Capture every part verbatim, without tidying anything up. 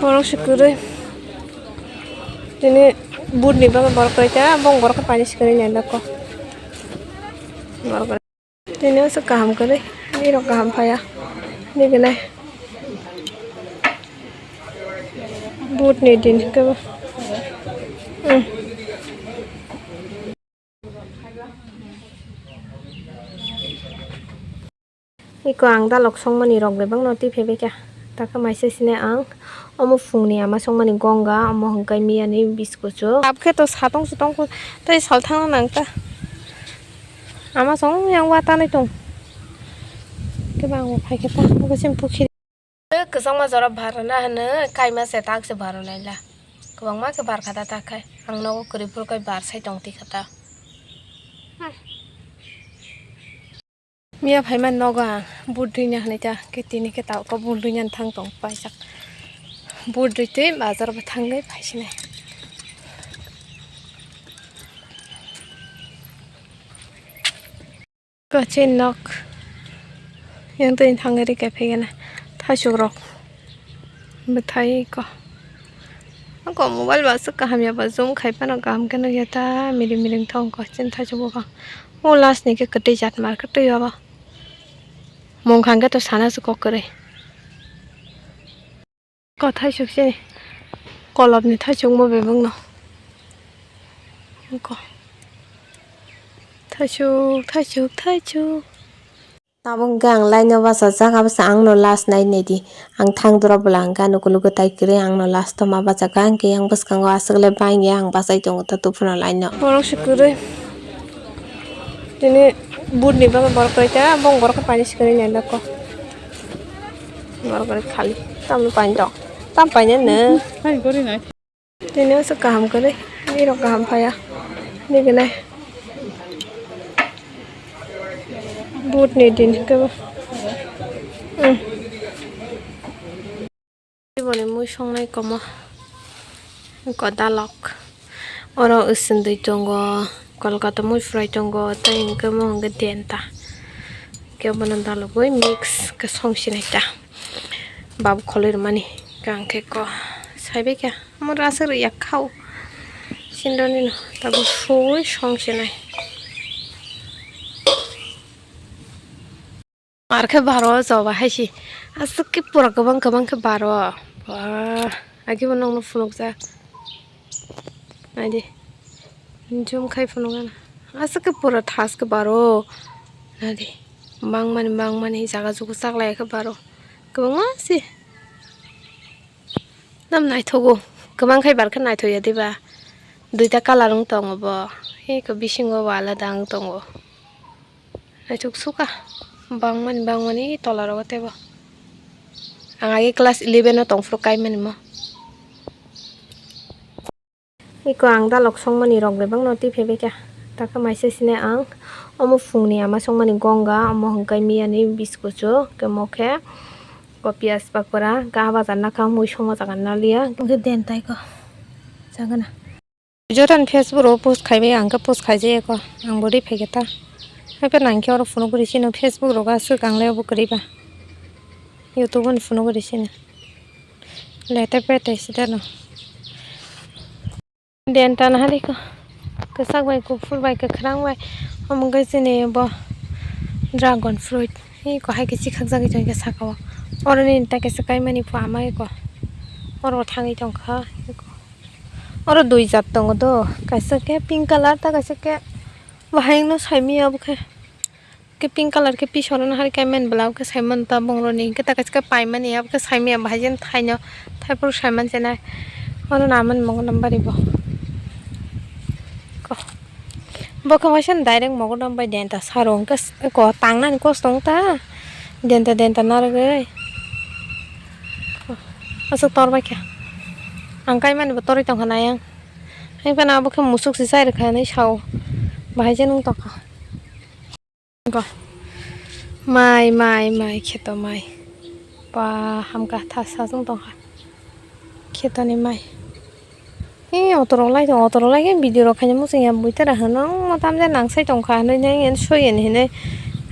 Borok se kwrwi. Tini but ni bagwi borok kwrwi ta, bong borok khe pani se kwrwi nai nokho. Borok kwrwi. Tini aswk kaham kwrwi, nirok kaham phaiya. Nigwnai. But ni din hwnkhe bo. Hmm. Iko ang dalok songmani rok bebak no twi phaibai kha. Takhe maisa sini ang omo phungni ama songmani gonga, omo hwnkhe miyani biskuchu. Abkhe to satong sutong tei sal thangna nang ta. Ama song yang wa tanai tong. Khe bang phai khe ta, obo sim pukhi. Kwchangma jora barana hwnwi kaima se tak se baranaila. Kwbangma khe barkha da ta khai. Ang nogo kwrwi phuru kai bar sai tong tikha ta. Hmm. Miya phaima nogo ang but rwina hwnwi ta, khe tini khe ta kok but rwina thang tong paijak. But rwi twi bazar bo thangwi phaisinai. Kochi nok. Yang twi thangwi rikha phegena thaichuk rok. Bwthai ko. Ako mobile ba aswk kaham ya ba zoom khai phano kaham khe nukya ta miring miring thong ko chini thaichuk bwkha. O last ni khe kwtwi jat mar kwtwi abo. Mung khang khe to sana se kok kwrwi. Ko thaichuk se kolop ni thaichuk mo bebak no. Ko. Thaichuk, thaichuk, thaichuk. Tabuk hwnkhe ang line o bachajak, abo se ang no last nai nai di. Ang thang dura bwla hwnkhe ano kulugo tai kwrwi ang no last o ma bachakha, hwnkhe yang bwskango aswk le bang ya ang bachai tongo ta tubufano line o. Borok se kwrwi. Tini but ni bagwi borok kwrwi ta, bong borok khe pani se kwrwi nai nokho. Borok kwrwi khali. Tamni pani dok. Tam pani no. Tini aswk kaham kwrwi. Nirok kaham phaiya. Nigwnai. But ni din hwnkhe bo. Hmm. Iboni mui songnai komo. Kodalok. Oro usundui tongo. Kolkata mui fry tongo. Tei hwnkhe mo hwnkhe denta. Hwnkhe bono dalogwi mix khe songsinai ta. Bab kholoi rwmani. Hwnkhe ang khe ko. Saibai kha. Omo rasa rwya khao. Sindoni no. Tabuk suwi songsinai. Mar khe baro o choba hai se. Aswk khe pura kwbang kwbang khe baro. Ba, agi bo nokno phunukjak. Naidi. Zoom khai phunukgana. Aswk khe pura thas khe baro. Naidi. Bangmani bangmani jaga jugu chaklai khe baro. Kwbangma se. Tam naithogo. Kwbang khai bar khe naithok ya diba? Duita colour wng tongo bo. Eko bisingo bo alada wng tongo. Naithok suka. Bangmani, bangmani tola rogo tebo. Ang age class eleven o tongphuru kaimani mo. Eko ang dalok songmani rok bebak no twi phaibai kha. Takhe maisa sini ang omo phungni ama songmani gonga, omo hwnkhe miyani biskuchu, khe mo khe ko piyaj pakora, khe ah bajar nakha mui songma jaga naliya, hwnkhe den tai ko jagana. Jotono Facebook rogo post khaibai ang khe post khaijaya ko, ang bo riphaikhe ta. Haiphano ang khe oro phunukgwi sino Facebook rogo aswk ang le obo kwrwi ba. YouTube ni phunukgwi sino. Lete pete sida no. Den tana hari ko. Kwchak bai kuphur bai kwkhwrang bai. Omo khe chini bo dragon fruit. Eko hai khe chikhakjagwi tongkha saka o. Oro nini ta kaisa kaimani phu ama eko. Oro thangwi tongkha. Oro dui jat tongo do, kaisa khe pink colour, ta kaisa khe bahai wngno saimanya obo khe. Khe pink colour khe pisorno hari kaimani bwla obo khe saimano ta bongroni, hwnkhe ta kaisa khe paimani obo khe saimanya bahai jani thaino, thaiphuru saiman chenai. Oro naman mongo nang bari bo. Ko, bo khe waisa direct mogo nang bai denta saro, hwnkhe ko tangnani kosto wng ta, denta denta narwgwi. Aswk tor bai kha. Ang kaimani bo torwi tongkha nai ang. Hai phano abo khe musuk se chai rwkha hinwi sao. Bahai se nung tongkha. Go. Mai, mai, mai, kheto mai. Ba, hamkha thasa chwng tongkha. Khetoni mai. Ee, auto rok lai tongo, auto rok lai khe video rok khaina muchung ya bui tara hwnwi, nwng tam ja nang sai tongkha hinwi, nang soi hinwi.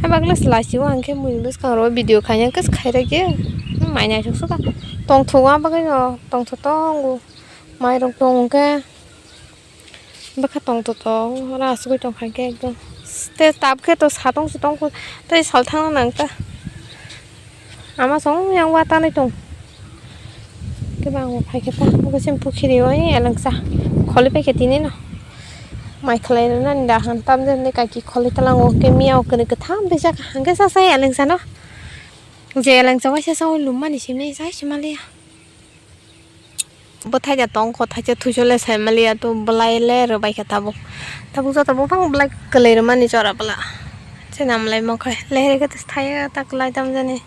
Hai bagwi se lachio ang khe mui bwskang rok video khaina khe khairokhe, mai naithok sukha. Tongthok a bagwi no tongthok tongo. Mairok tong hwnkhe bwkha tongthok tong oro asugwi tongkha hwnkhe ekdom. Tei tabukhe to satong se tongkho tei salthangna nangkha. Ama song yang watanwi tong. Khe bang bo phaikhe ta obo se pukhiri o elengsa kholi paikhe tini no. Mai khlai rwnani da han tamjani kaiki kholi talango hwnkhe miya o kwnwi kwtham tei saka hwnkhe sasa elengsa no. Je elengsa waisa sawi lummani simi sai simaliya. Bo thaida tongkho thaisa thuisole saimaliya to bwlai le rwbaikha tabuk. Tabuk joto buphang bwlai kwlwi rwmani chora bwla. Chini amlai mokhe lehrikhe thaya ta kwlai tamjani.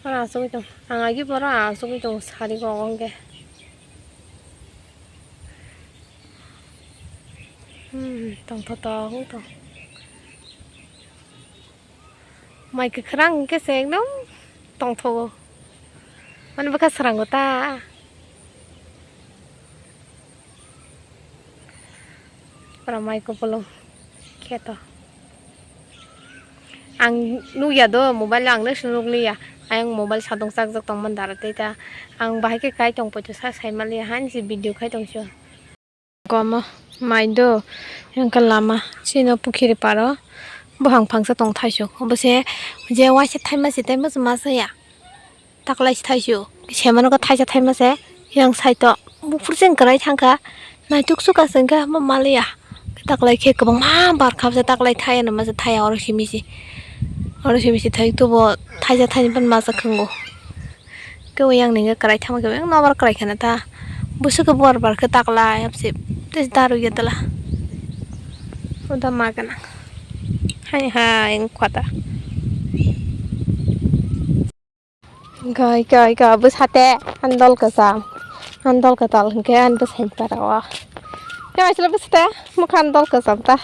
Oro asugwi tong. Ang agi boro asugwi tong sari kok hwnkhe. Hmm, tongthotok wng tong. Mai kwkhwrang hwnkhe se ekdom tongthogo. Mani bwkha srango ta. Oro mai kupulung kheto. Ang nukya do mobile o, ang nokse nukliya. Ayang mobile sadong chakjak tongmani dara tei ta. Ang bahai khe kai tong poito sa saimaliya, haini se video khai tong sio. Komo mai do, wngkha lama chini pukhiri paro buphang phangsa tong thaisuk. Obo se je waisa thaima se tei masa masa ya. Taklai se thaisuk, semano khe thaisa thaima se yang side o buphuru se kwrai thangkha, naituk sukha se wngkha ma maliya. Taklai khe kwbangma barkha se taklai thaya no masa thaya oro simi se, oro simi se thai tubo thaisa thaini ban masa khwngo. Kebo yang ningkhe kwrai thangma khe yang nobar kwrai kheno ta. Bwswk khe buar bar khe taklai hapsi tei daru ya tala. Oda ma gana. Hai hai wngkha ta. Gai gai ga bwsate andol kwcham. Andol kwtal hwnkhe ani bwsai para o. Khe aisle bwsate mokha andol kwcham ta.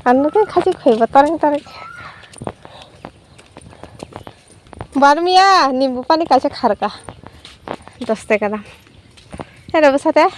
Ano khe khasi khaiba tareng tareng. Barmiya nimbu pani kaisa kharka. Dos taka dam. Ero bwsate.